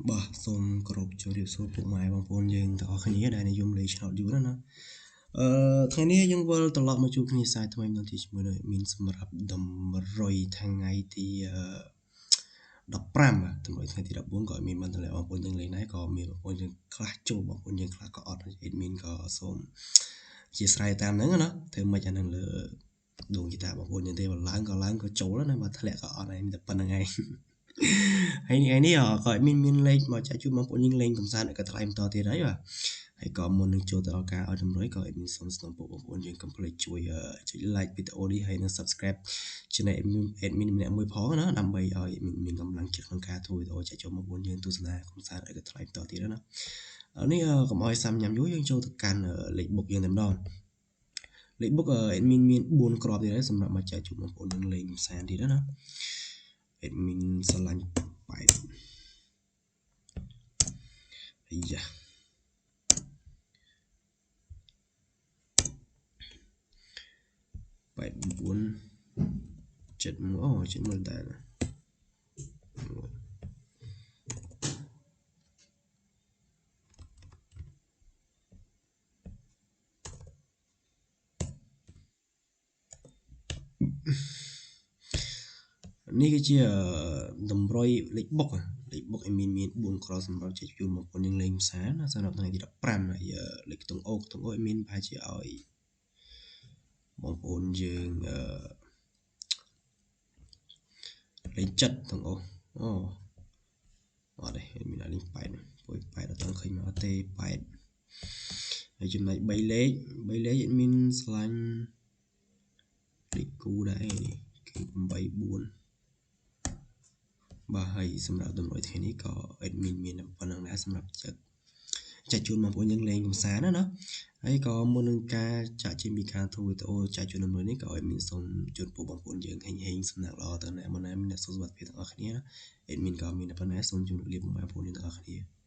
បាទសូមគោរពជម្រាបសួរពុកម៉ែបងប្អូនយើងទាំងអស់គ្នាដែលនិយមលេងឆ្នោតយូរណាថ្ងៃនេះយើងវិលត្រឡប់មកជួបគ្នាសាជាថ្មីម្ដងទៀតជាមួយនឹងមានសម្រាប់តម្រុយថ្ងៃទី15តម្រុយថ្ងៃទី14ក៏មានបានតម្លាក់បងប្អូនយើងលេងដែរក៏មានបងប្អូនយើងខ្លះចូលបងប្អូនយើងខ្លះក៏អត់ admin ក៏សូមអធិស្ឋានតាមហ្នឹងណាធ្វើម៉េចអាហ្នឹងលើដួងជីតាបងប្អូនយើងទេបើឡើងក៏ឡើងក៏ចូលណាបើធ្លាក់ក៏អត់ដែរមានតែប៉ុណ្្នឹងឯងហើយថ្ងៃនេះក៏មានលេខមកចែកជូនបងប្អូនយើងលេងកំសាន្តក៏ថ្លៃបន្តទៀតហើយបាទហើយក៏មុននឹងចូលទៅដល់ការឲ្យតម្រុយក៏ admin សូមស្នើពរបងប្អូនយើងកុំភ្លេចជួយចុច like វីដេអូនេះហើយនិង subscribe channel admin ម្នាក់មួយផងណាដើម្បីឲ្យ admin មានកម្លាំងចិត្តក្នុងការធ្វើវីដេអូចែកជូនបងប្អូនយើងទស្សនាកំសាន្តឲ្យក៏ថ្លៃបន្តទៀតណានេះកុំឲ្យសាំញ៉ាំយូរយើងចូលទៅកាន់លេខបុកយើងតែម្ដងលេខបុក admin មាន4គ្រាប់ទៀតហើយសម្រាប់មកចែកជូនបងប្អូនយើងលេងកំសាន្តទៀតណា admin ស្រឡាញ់បែបអាយ៉ា89 71អូ71ដែរនេះគឺជាតម្រុយលេខបុកលេខបុកឲ្យមាន4គ្រាប់សម្រាប់ចែកជូនបងប្អូនយើងលេងផ្សារណាសម្រាប់ថ្ងៃទី15ហើយលេខខ្ទង់អូខ្ទង់អូឲ្យមានប្រហែលជាឲ្យបងប្អូនយើងលេងចិត្តទាំងអូអូអត់ទេមានលេង8ពុយ8អត់ទាន់ឃើញមកទេ8ហើយចំណែក3លេខ3លេខមានស្លាញ់លេខគូដែរនេះគឺ8 4បាទហើយសម្រាប់តម្រុយថ្ងៃនេះក៏ admin មានប៉ុណ្្នឹងដែរសម្រាប់ចែកជូនបងប្អូនយើងលេងកម្សាន្តណាហើយក៏មុននឹងការចាក់ចេញពីការធ្វើវីដេអូចែកជូនតម្រុយនេះក៏ admin សូមជូនពរបងប្អូនយើងហេងហេងសំណាងល្អទៅអ្នកមុនណាមានសុខសុវត្ថិភាពទាំងអស់គ្នា admin ក៏មានប៉ុណ្ណេះសូមជម្រាបលាបងប្អូនយើងទាំងអស់គ្នា។